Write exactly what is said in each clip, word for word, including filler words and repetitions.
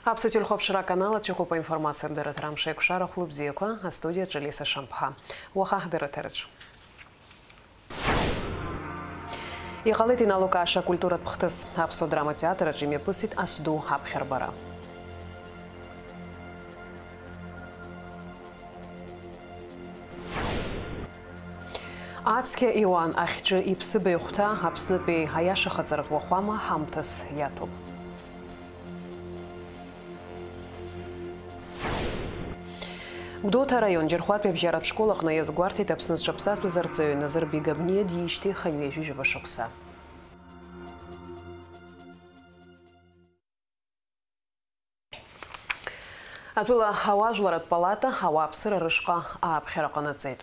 Аԥсуа телехәаԥшра аканал аҿы иҟоуп аинформациатә дырраҭара Амшеикәшара хәлыбзиақәа, астудиаҿы Лиса Шамԥҳа. Уаха ҳдырраҭараҿы. Иҟалеит иналукааша акультуратә хҭыс. Аԥсуа драматеатр аҿы имҩаԥысит Асду аԥхьарбара. Ацқьа иуан ахьҿы иԥсыбаҩ хәҭа Аԥснытәи аиашахаҵаратә уахәама ҳамҭас иаҭоуп. Гәдоуҭа араион Џьырхәатәи абжьаратә школ аҟны иазгәарҭеит Аԥсны зҽаԥсазтәыз арҵаҩы Назыр Бигабниа диижьҭеи хынҩажәи жәаба шықәса. Атәыла ауаажәларатә палата ауааԥсыра рышҟа ааԥхьара ҟанаҵеит.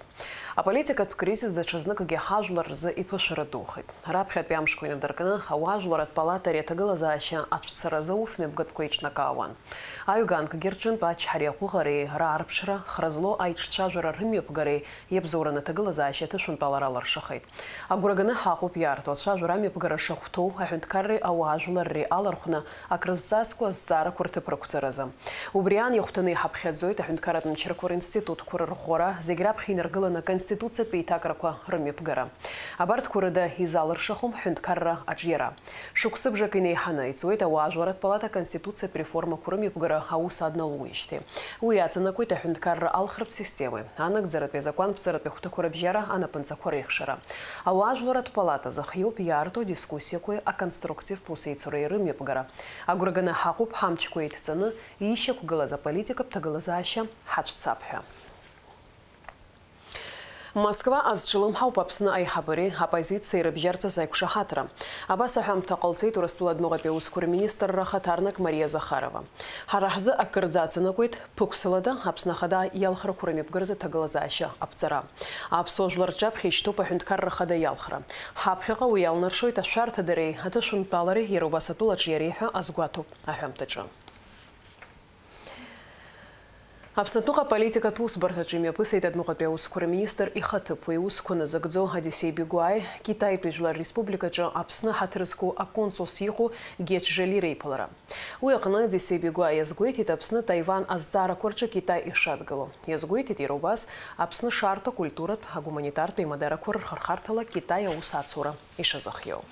Аполитикатә кризис даҽазныкгьы ҳажәлар рзы иԥышәара духеит. Раԥхьатәи амшқәа инадыркны, ауаажәларатә палата ари аҭагылазаашьа ацәцаразы аусмҩаԥгатәқәа еиҿнакаауан. Аҩганкгьы рҿынтә ачҳареи аҟәыӷареи раарԥшра, хра злоу аиҿцәажәара рымҩаԥгареи иабзоураны аҭагылазаашьа аҭышәынтәалара алыршахеит. Агәра ганы ҳаҟоуп иаарту ацәажәара амҩаԥгара шахәҭоу аҳәынҭқарреи ауаажәларреи алархәны акрызҵазкуа азҵаарақәа рҭыԥ рықәҵаразы. Убри аан ихәҭаны иҳаԥхьаӡоит аҳәынҭқарратә мчрақәа ринститутқәа рырӷәӷәара, зегь раԥхьа инаргыланы аконституциатә еиҭакрақәа рымҩаԥгара. Абарҭқәа рыда изалыршахом ҳҳәынҭқарра аҿиара. Шықәсыбжак инеиҳаны иҵуеит ауаажәларатә палата аконституциатә реформақәа рымҩаԥгара аус адналоуижьҭеи. Уи иаҵанакуеит аҳәынҭқарра алхратә системеи, анагӡаратәи азакәанԥҵаратәи ахәҭақәа рыбжьара анапынҵақәа реихшара. Ауаажәларатә палата зыхиоуп иаарту адискуссиақәеи аконструктивтә усеицуреи рымҩаԥгара. Агәра ганы ҳаҟоуп ҳамчқәа еидҵаны ишьақәгылаз аполитикатә ҭагылазаашьа ҳацәцап ҳәа. Москва азҿлымҳауп Аԥсны аиҳабыреи аоппозициеи рыбжьарҵаз аиқәшаҳаҭра. Абас аҳәамҭа ҟалҵеит Урыстәыла адәныҟатәи аусқәа рминистрра ахаҭарнак Мариа Захарова. Ҳара ҳзы акырӡа аҵанакуеит ԥықәсылада Аԥсны Ахада иалхрақәа рымҩаԥгаразы аҭагылазаашьа аԥҵара. Аԥсуа жәлар рҿаԥхьа ишьҭоуп аҳәынҭқарра Ахада иалхра. Ҳаԥхьаҟа уи иалнаршоит ашәарҭадареи аҭышәынтәалареи, иара убас атәылаҿиареи ҳәа азгәаҭоуп аҳәамҭаҿы. Аԥснытәыҟа аполитикатә усбарҭаҿы имҩаԥысит адәныҟатәи аусқәа рминистр ихаҭыԥуаҩ иусқәа назыгӡо Одиссеи Бигәааи Китаитәи Жәлар Республикаҿы Аԥсны ҳаҭыр зқәу аконсулс иҟоу Геч Жали реиԥылара. Уи аҟны Одиссеи Бигәаа иазгәеиҭеит Аԥсны Таиван азҵаарақәа рҿы Китай ишадгыло. Иазгәеиҭеит иара убас Аԥсны шарҭо акультуратә, агуманитартә еимадарақәа рхырхарҭала Китай аус ацура ишазыхиоу.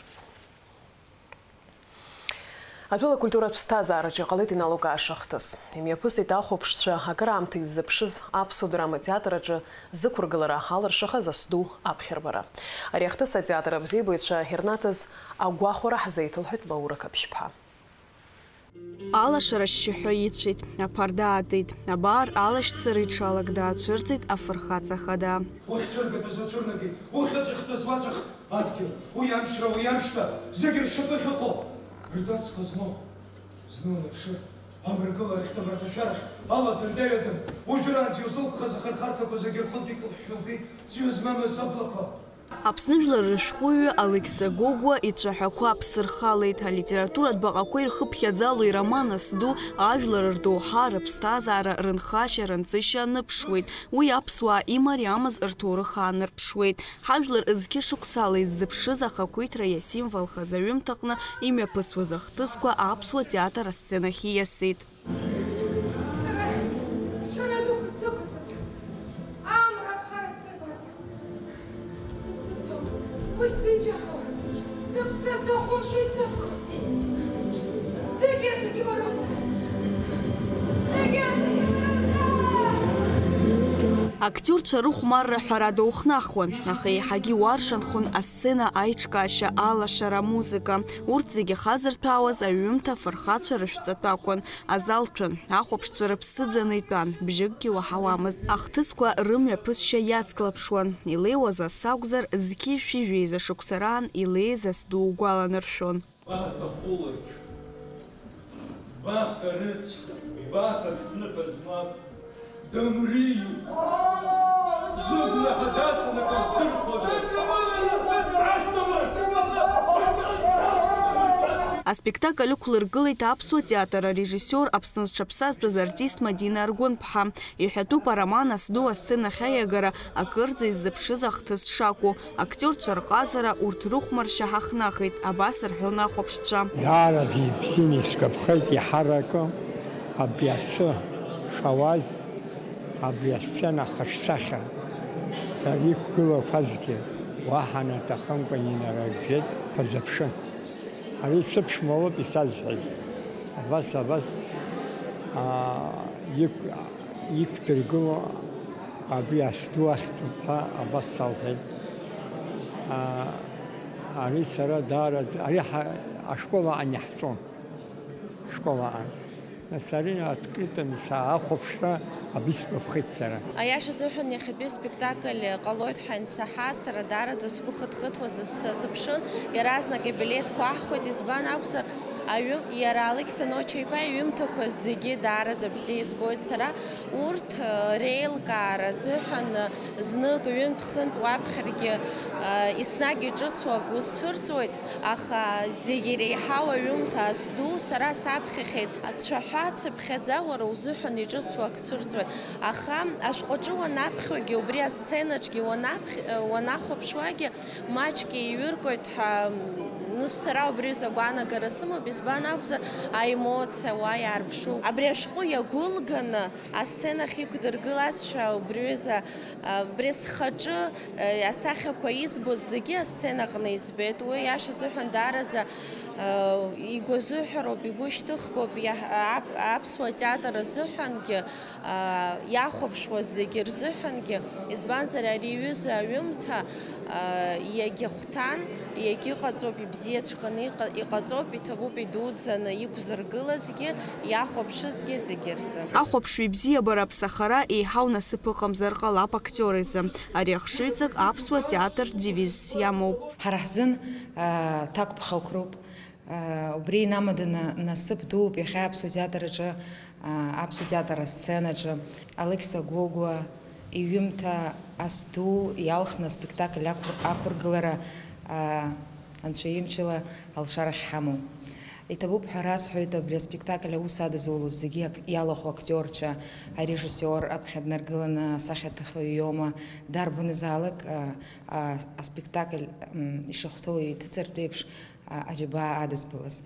Атәыла акультуратә ԥсҭазаараҿы иҟалеит иналукааша ахҭыс. Имҩаԥысит ахәаԥшцәа акыраамҭа иззыԥшыз аԥсуа драматеатр аҿы зықәыргылара алыршахаз Асду аԥхьарбара. Ари ахҭыс атеатр абзиабаҩцәа ирнаҭаз агәахәара ҳзеиҭалҳәеит Лаура Қаԥшьԥҳа. Алашара ашьшьыҳәа ицәеит, аԥарда аатит, абар алашьцара иҽалак даацәырҵит афырхаҵа хада. Ухьӡыргатәыз ацәырнагеит, ухьаҵәахтәыз уаҵәах адгьыл, уи амчра, уи амшра, зегь ршьапы ахьыҟоу, ртәацқәа змоу, зны унаԥшыр, амрагыларахьтә амраҭашәарахь аладантәи аҩадан, уажәраанӡа иузылԥхаз ахырхарҭақәа зегьы рҟынтә икылҳәҳәы убеит ҵҩа змамыз аблақәа. Аԥсны жәлар рышәҟәыҩҩы Алықьса Гогәуа ицәаҳәақәа аԥсырхалеит, алитературатә баҟақәа ирхыԥхьаӡало ироман Асду ажәлар рдоуҳа, рыԥсҭазаара, рынхашьа, рынҵышьа аныԥшуеит. Уи аԥсуаа имариамыз рҭоурых аанарԥшуеит. Ҳажәлар зқьышықәсала иззыԥшыз ахақәиҭра иасимволхаз аҩымҭаҟны имҩаԥысуаз ахҭысқәа аԥсуа театр асценахь ииасит. Сара сшарадуқәа сықәысҵаз, амра аԥхара сзырбаз, сыԥсы зҭоу, уи сзеиҷаҳауа, сыԥсы зыхәлымшәо исҭысхуа, зегьы, зегьы уара узы, зегьы, зегьы уара узы! Актиорцәа рыхәмарра ҳәарада ухнахуан, аха еиҳагьы уаршанхон асцена аиҿкаашьа, алашара, амузыка. Урҭ зегьы хазырҭәаауаз аҩымҭа афырхацәа рышәҵатәы акәын. Азал ҭәын, ахәаԥшцәа рыԥсы ӡаны итәан, бжьыкгьы уаҳауамызт. Ахҭысқәа рымҩаԥысшьа иацклаԥшуан, илеиуаз ас акәзар, зқьи шәи жәеиза шықәса раан илеиз Асду угәаланаршәон. Баҭа хәылаҩ, Баҭа рыцҳа, Баҭа ҭныҳәа змам, Дамриу! Зыгәнаҳа даҵанакуа здырхуада? Аспектакль ықәлыргылеит аԥсуа театр арежиссиор, Аԥсны зҽаԥсазтәыз артист Мадина Аргәынԥҳа. Иҳәатәуп ароман Асду асценахь аиагара акырӡа иззыԥшыз ахҭыс шакәу. Актиорцәа рҟазара, урҭ рыхәмаршьа ҳахнахит, абас рҳәон ахәаԥшцәа. Даараӡа ибзиан, исгәаԥхеит иҳаракы. Абри асы шауаз, абри асцена ахаҿсахьа дара иқәгылақәазгьы уаҳа наҭахымкәан инарыгӡеит ҳәа зыԥшын. Ари сыԥшәмалоуп исазҳәаз. Абас, абас, аа, иқә-, иқәдыргыло абри ас ду ахьӡуп ҳәа абас салҳәеит. Аа, ари сара даараӡа, ари ҳа-, ашкол аҟны иаҳҵон. Школ аҟны. Нас ари открытым са-, ахәаԥшра абри сгәаԥхеит сара. Аиаша азыҳәан иахьатәи аспектакль ҟалоит ҳәа ансаҳа, сара даараӡа сгәы хыҭхыҭуа сазыԥшын, иаразнак ибилеҭқәа аҳхәеит, избан акәзар, аҩы-, иара Алықьса Ноча-иԥа иҩымҭақәа зегьы даараӡа бзиа избоит сара, урҭ, э, реилкаара азыҳәан, э, знык, ҩынтә-хынтә уаԥхьаргьы, э, еснагь иҿыцу акы усцәырҵуеит, аха зегь иреиҳау аҩымҭа ас ду сара саԥхьахьеит. Ацәаҳәа цыԥхьаӡа уара узыҳәан иҿыцу ак цәырҵуеит. Аха ашәҟәаҿы уанаԥхьогьы, убри асценаҿгьы уанаԥхь-, уанахәаԥшуагьы, маҷк еиҩыркоит ҳәа, ну, сара убри ҩыза агәаанагара сымоуп, избан акәзар, аемоциа уа иаарԥшуп. Абри ашәҟәы иагәылганы асценахь иқәдыргылазшәа убри ҩыза, а, убри схаҿы, а, асахьақәа избоз зегьы асценаҟны избеит. Уи аиаша азыҳәан даараӡа, а, игәазыҳәароуп, игәы шьҭыхгоуп, иаҳ-, ап-, аԥсуа театр азыҳәангьы, аа, иахәаԥшуаз зегьы рзыҳәангьы, избанзар, ари аҩыза аҩымҭа, аа, иагьахәҭан, иагьыҟаҵоуп, ибзиаҵәҟьаны иҟа-, иҟаҵоуп, иҭабуп идуӡӡаны иқәзыргылазгьы, иахәаԥшызгьы зегьы рзы. Ахәаԥшҩы ибзиабара аԥсахара еиҳау насыԥ ыҟамзар ҟалап актиор изы. Ари ахшыҩҵак аԥсуа театр девизс иамоуп. Ҳара ҳзын, аа, ҭакԥхықәроуп. Убри инамаданы насыԥ дууп иахьа аԥсуа театр аҿы, аԥсуа театр асценаҿы Алықьса Гогәуа иҩымҭа ас ду иалхны аспектакль ақәыр-, ақәыргылара, анцәа имчала алшара ахьҳамоу. Иҭабуп ҳәа расҳәоит абри аспектакль аус адызулоз зегьы ак-, иалахәу актиорцәа, арежиссиор аԥхьа днаргыланы асахьаҭыхҩы иоума, дарбанызаалак, а, а, аспектакль, м, ишахәҭоу иҭыҵыртә еиԥш, а, аџьабаа адызбалаз.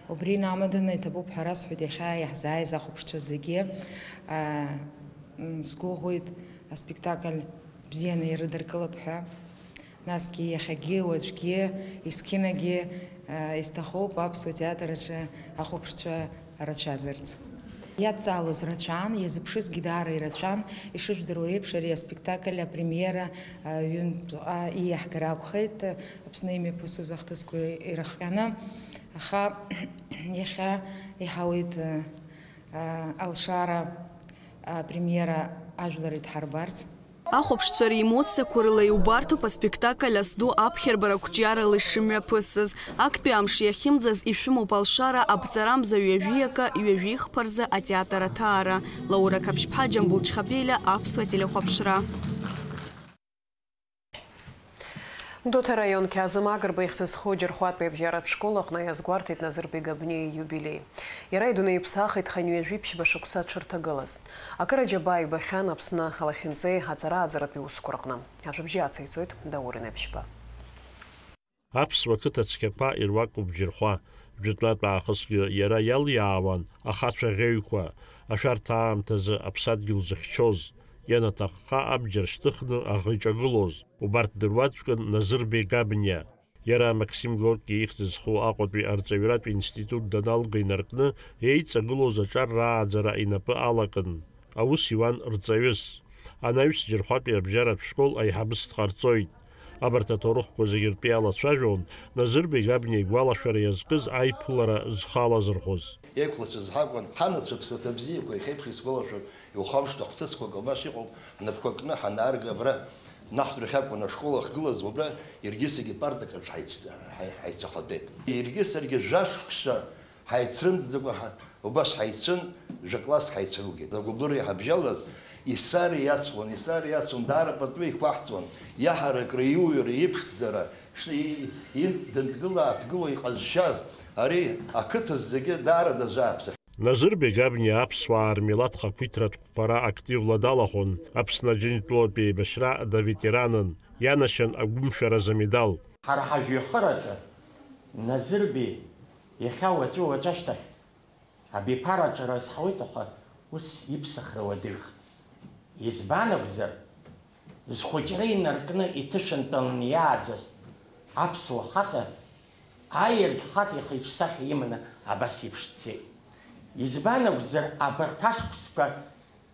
Убри инамаданы иҭабуп ҳәа расҳәоит иахьа иаҳзааиз ахәаԥшцәа зегьы, а, м, сгәыӷуеит аспектакль бзианы ирыдыркылап ҳәа. Насгьы иахьагьы, уаҵәгьы, есқьынагьы, а, исҭахуп аԥсуа театр аҿы ахәаԥшцәа рацәазарц. Иадҵаалоз рацәан, иазыԥшызгьы даара ирацәан, ишыжәдыруа еиԥш, ари аспектакль апремиера, а, ҩынтәҟа ииаҳгар акәхеит. Аԥсны имҩаԥысуаз ахҭысқәа ирыхҟьаны, аха иахьа иҳауеит, а, алшара, а, премиера ажәлар идҳарбарц. Ахәаԥшцәа ремоциақәа рыла иубарҭоуп аспектакль ас ду аԥхьарбара ақәҿиарала ишымҩаԥысыз. Актәи амш иахьымӡаз ишәымоуп алшара абҵарамза ҩажәи акы, ҩажәи хԥа рзы атеатр аҭаара. Лаура Қаԥшьԥҳа, Џьамбул Чхапелиа, аԥсуа телехәаԥшра. Гәдоуҭа араион Қьаазым Агрба ихьӡ зху Џьырхәатәи абжьаратә школ аҟны иазгәарҭеит Назырбег Габниа ииубилеи. Иара идунеи иԥсахит хынҩажәи ԥшьба шықәса дшырҭагылаз. Акыр аџьабаа ибахьан Аԥсны алахьынҵеи аҵара-ааӡаратәи усқәа рҟны. Ашәыбжьы ацеиҵоит Даур Инеԥшьба. Аԥсуа қыҭа цқьақәа ируакуп Џьырхәа. Жәытәнатә аахысгьы иара иалиаауан ахацәа ӷьеҩқәа, ашәарҭа аамҭазы аԥсадгьыл зыхьчоз, ианаҭахха абџьар шьҭыхны аӷа иҿагылоз, убарҭ дыруаӡәкын Назырбеи Габниа. Иара Максим Горки ихьӡ зху Аҟәатәи арҵаҩратә институт даналга инаркны еиҵагылоз аҿар рааӡара инапы алакын. Аус иуан рҵаҩыс. Анаҩс Џьырхәатәи абжьаратә школ аиҳабыс дҟарҵоит. Абарҭ аҭоурыхқәа зегьы ртәы иалацәажәон Назырбеи Габниа игәалашәара иазкыз аиԥылара зхы алазырхәоз. Еиқәлацәаз ҳакәын, ҳанацәа ԥсаҭа бзиақәа, иахьеиԥш исгәалашәоит, иухамышҭуа хҭысқәак абас иҟоуп, напқәа кны ҳанаарга абра, наҳтәрахь акәын ашкол ахьгылаз, убра иаргьы саргьы партак аҿы ҳаицәажәеит. Иаргьы саргьы жәашықәса ҳаицрымҵӡакәа ҳа-, убас ҳаицәын, жәа-класск ҳаицрылгеит. Агәыблыра иҳабжьалаз, исар иацлон, исар иацлон, даара пату еиқәаҳҵон, иаҳаракра, иуаҩра, иԥшӡара, шны и-, и-, дынҭгыла-ааҭгыло иҟазшьаз, ари ақыҭа зегьы даара дазааԥсахьан. Назырбеи Габниа аԥсуаа рмилаҭ хақәиҭратә қәԥара активла далахәын, Аԥсны Аџьынџьтәылатә еибашьра даветеранын, ианашьан агәымшәаразы амедал. Ҳара ҳажәҩахыраҿы Назырбеи иахьа уаҵәы-уаҵәашьҭахь Абиԥара аҿы разҳауеит, аха ус иԥсахра уадаҩхеит. Избан акәзар, зхәыҷра инаркны иҭышәынтәаланы иааӡаз аԥсуа хаҵа, аиргь хаҵа ихы-иҿы сахьа иманы абас еиԥш дцеит. Избан акәзар, абарҭ ашықәсқәа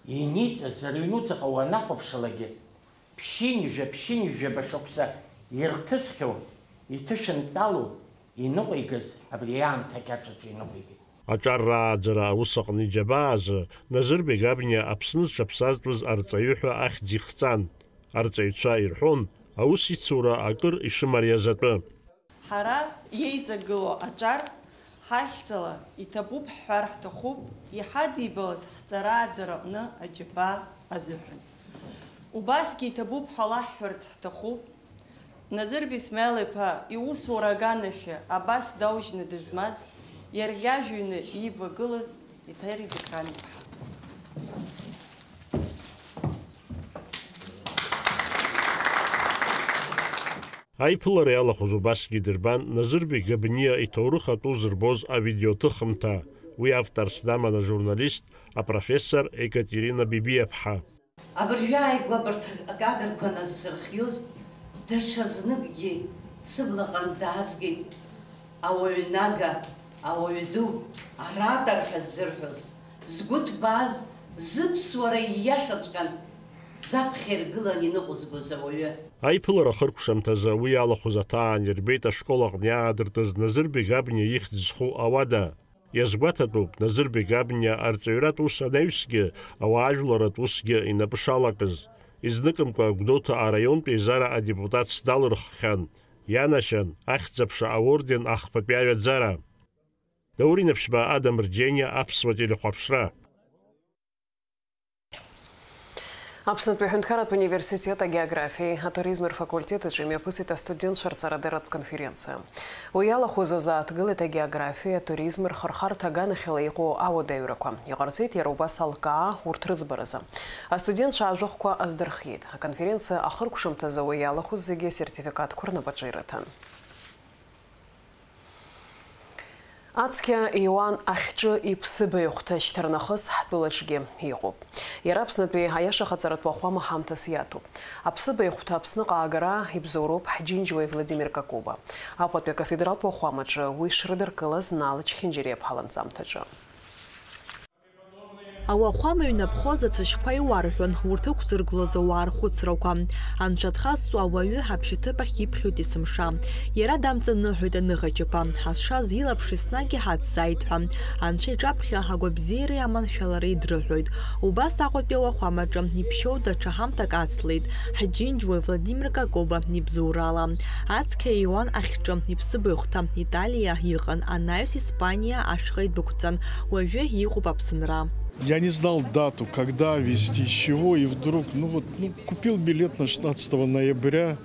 иниҵаз рыҩнуҵаҟа уанахәаԥшылакгьы, ԥшьынҩажәа, ԥшьынҩажәаба шықәса ирҭысхьоу, иҭышәынтәалоу иныҟәигаз абри аамҭа кьаҿ аҿы иныҟәигеит. Аҿар рааӡара аус аҟны иџьабаа азы Назырбег Габниа Аԥсны зҽаԥсазтәыз арҵаҩы ҳәа ахьӡ ихҵан. Арҵаҩцәа ирҳәон аус ицура акыр ишымариаз атәы. Ҳара иеиҵагылоу аҿар ҳахьӡала иҭабуп ҳҳәар ҳҭахуп, иҳадибалаз ҳҵарааӡараҟны аџьабаа азыҳәан. Убасгьы иҭабуп ҳәа лаҳҳәарц ҳҭахуп, Назыр Бисмаил-иԥа иусура аганахьы абас даужьны дызмаз, иарӷьажәҩны иивагылаз Еҭери Декран-иԥҳа. Аиԥылара иалахәыз убасгьы идырбан Назырбег Габниа иҭоурых атәы зырбоз авидеоҭыхымҭа, уи авторс даман ажурналист, апрофессор Екатерина Бибиаԥҳа. Абыржәы ааигәа абарҭ акадрқәа назсырхиоз, даҽазныкгьы сыблаҟынтә даазгеит ауаҩнага, ауаҩ ду, аратор ҳәа ззырҳәоз, згәы ҭбааз, зыԥсуара ииашаҵәҟьан заԥхьа иргылан иныҟәызгоз ауаҩы. Аиԥылара ахыркәшамҭазы уи иалахәыз аҭаан ирбеит ашкол аҟны иаадыртыз Назырбег Габниа ихьӡ зху ауада. Иазгәаҭатәуп, Назырбег Габниа арҵаҩратә ус анаҩсгьы, ауаажәларратә усгьы инапы шалакыз. Изныкымкәа Гәдоуҭа араионтә еизара адепутатс далырххьан, ианашьан Ахьӡ-аԥша аорден ахԥатәи аҩаӡара. Даур Инаԥшьба, Адам Рџьениа, Аԥсуа телехәаԥшра. Аԥснытәи аҳәынҭқарратә университет агеографиеи атуризми рфакультет аҿы имҩаԥысит астудентцәа рҵарадырратә конференциа. Уи иалахәыз азы ааҭгылеит агеографиеи атуризми рхырхарҭа аганахьала иҟоу ауадаҩрақәа. Иҟарҵеит иара убас алкаа урҭ рыӡбаразы. Астудентцәа ажәахәқәа аздырхиеит. Аконференциа ахыркәшамҭазы уи иалахәыз зегьы асертификатқәа рнапаҿы ирыҭан. Ацқьа Иоан Ахьҿы иԥсыбаҩхәҭа шьҭарнахыс ҳтәылаҿгьы иҟоуп. Иара Аԥснытәи аиашахаҵаратә уахәама ҳамҭас иаҭәуп. Аԥсыбаҩхәҭа Аԥсныҟа аагара ибзоуроуп ҳџьынџьуаҩ Владимир Какоба. Аҟәатәи акафедралтә уахәамаҿы уи шрыдыркылаз Нал Чхинџьариаԥҳа ланҵамҭаҿы. Ауахәама ҩнапхоз ацәашьқәа иуарҳәон, урҭ ықәзыргылоз ауаа рхәыцрақәа. Анцәа дхазҵо ауаҩы аԥшьаҭыԥ ахь иԥхьоит есымша. Иара дамҵаныҳәоит аныҳәаҿаԥа. Ҳазшаз илаԥш еснагь иҳацзааит ҳәа. Анцәа иҿаԥхьа агәабзиареи аманшәалареи дрыҳәоит. Убас Аҟәатәи ауахәамаҿы иԥшьоу даҽа ҳамҭак ацлеит. Ҳџьынџьуаҩ Владимир Какоба ибзоурала. Ацқьа Иоан Ахьҿы иԥсыбаҩхәҭа Италиа иҟан, анаҩс Испаниа ашҟа идәықәҵан, уажәы иҟоуп Аԥсынра. Я не знал дату, когда везти, с чего, и вдруг, ну вот, ну, купил билет на шестнадцатого ноября,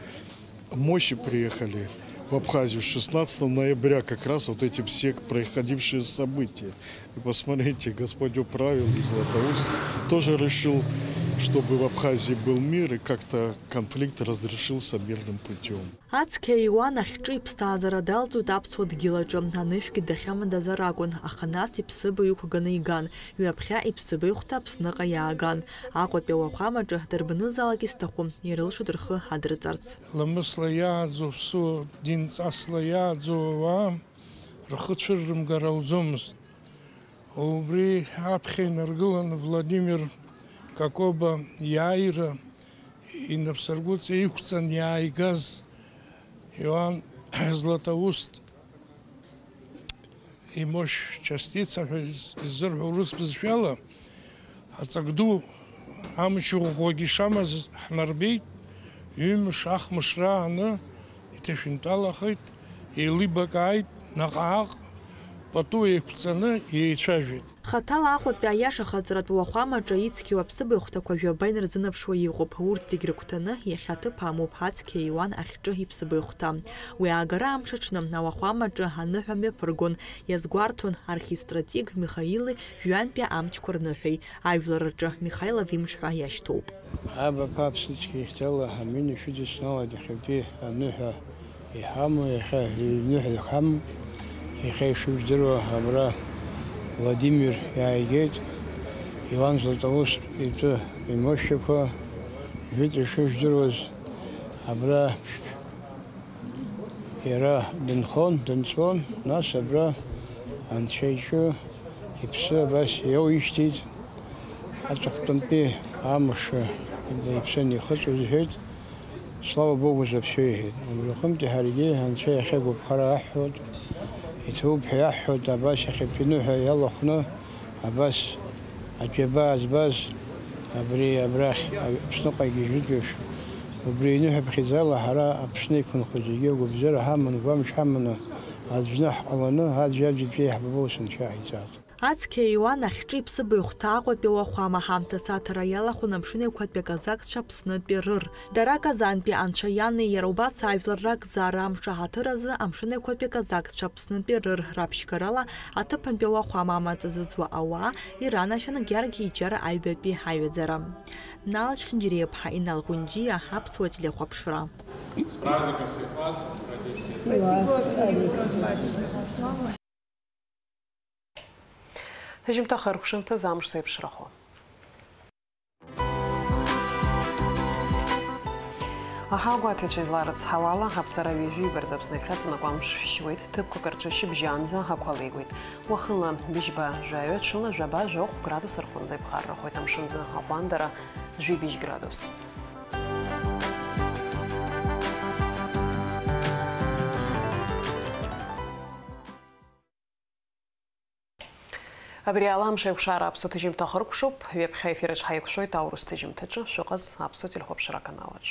мощи приехали в Абхазию шестнадцатого ноября, как раз вот эти все происходившие события. И посмотрите, Господь управил, и Златоуст тоже решил, чтобы в Абхазии был мир, и как-то конфликт разрешился мирным путём. Ацқьа Иоан Ахьҿы иԥсҭазаара далҵуеит аԥсуа дгьылаҿы, анышәгьы дахьамадазар акәын, аха нас иԥсыбаҩ ықәганы иган, ҩаԥхьа иԥсыбаҩхәҭа Аԥсныҟа иааган. Аҟәатәи ауахәамаҿы дарбанызаалак исҭаху, ирылшоит рхы адырҵарц. Ламысла иааӡоу ԥсуа, динҵасла иааӡоу ауаа рхы цәыррымгар ауӡомызт. Убри аԥхьа инаргыланы Владимир Какоба иааира инапсыргәыҵа иқәҵан иааигаз Иоан Златоуст имощь частица ҳәа из-, иззырҳәо урыс бызшәала, аҵак ду амч ӷәӷәагьы шамаз ҳнарбеит, ҩымш, ахмш рааны иҭышәынтәалахеит, еилибакааит, наҟ-ааҟ пату еиқәҵаны еицәажәеит. Хаҭала Аҟәатәи аиашахаҵаратә уахәамаҿы ицқьоу аԥсыбаҩхәҭақәа жәаба инарзынаԥшуа иҟоуп, урҭ зегь рыгәҭаны иахьа аҭыԥ амоуп Ацқьа Иоан Ахьҿы иԥсыбаҩхәҭа. Уи аагара амш аҽны ауахәамаҿы аныҳәа мҩаԥыргон, иазгәарҭон архистратег Михаили Жәҩантәи амчқәа рныҳәеи, ажәлар рҿы Михаил Авимш ҳәа иашьҭоуп. Абаԥа аԥсыцқьа ихьӡала амин ишәыдысныҳәалеит иахьатәи аныҳәа иҳамоу, иахьа иныҳәа иҳамоу, иахьа ишыжәдыруа абра Владимир иааигеит, Иван Златоуст итәы имоушьақәа жәытә ишыжәдыруаз, абра иара дынхон, дынҵуан, нас абра Анцәа иҿы иԥсы абас иоуижьҭеит, аҵыхәтәантәи амш иԥсы анихыҵуаз иҳәеит. Слава Богу за всё, иҳәеит. Убри аҟынтәи ҳаргьы Анцәа иахьа агәаԥхара аҳҳәоит, иҭабуп ҳәа иаҳҳәоит, абас иахьатәи ныҳәа иалахәны, абас аџьабаа збаз, абри абрахь, Аԥсныҟагьы жәытәыҩш, убри иныҳәаԥхьаӡала ҳара Аԥсны иқәынхо зегьы агәабзиара ҳаманы, гәамч ҳаманы, аӡәны ҳҟаланы, аӡәи-аӡәи иаҳбабоу сынцәа иаҳиҵаз. Ацқьа иуан ахьҿи-ԥсыбаҩ хәҭа Аҟәатәи уахәама ҳамҭас аҭара иалахәын амшын еиқәатәи аказакцәа Аԥснытәи рыр. Дара Казантәи анцәа иани иара убас ажәлар ракзаара амш аҳаҭыр азы амшын еиқәатәи аказакцәа Аԥснытәи рыр раԥшьгарала аҭыԥантәи уахәама амаҵ азызуа ауаа иранашьан Гьаргь иџьара аҩбатәи аҩаӡара. Нал Чхинџьириаԥҳа, Инал Ҟәынџьиа, Аԥсуа телехәаԥшра. С праздником всех вас, дорогие все. Спасибо, Александр Владимирович. Ҭыжьымҭа хыркәшамҭаз амш зеиԥшрахо. Аҳауагәаҭаҩцәа изларыцҳауала, аԥҵара ҩажәи ибарҵаԥсны иахьаҵанакуа амш шәшьуеит, ҭыԥқәак рҿы шьыбжьаанӡа ақәа леигәеит. Уахынла быжьба жәаҩа, ҽынла жәаба жәохә градус рҟынӡа иԥхаррахоит, амшынӡы аҟәандара жәибжь градус. Абри ала амш еиқәшара аԥсуа ҭыжьымҭа хыркәшоуп, ҩаԥхьа аефир аҿы ҳаиқәшәоит аурыс ҭыжьымҭаҿы, шәыҟаз аԥсуа телехәаԥшра аканалаҿ.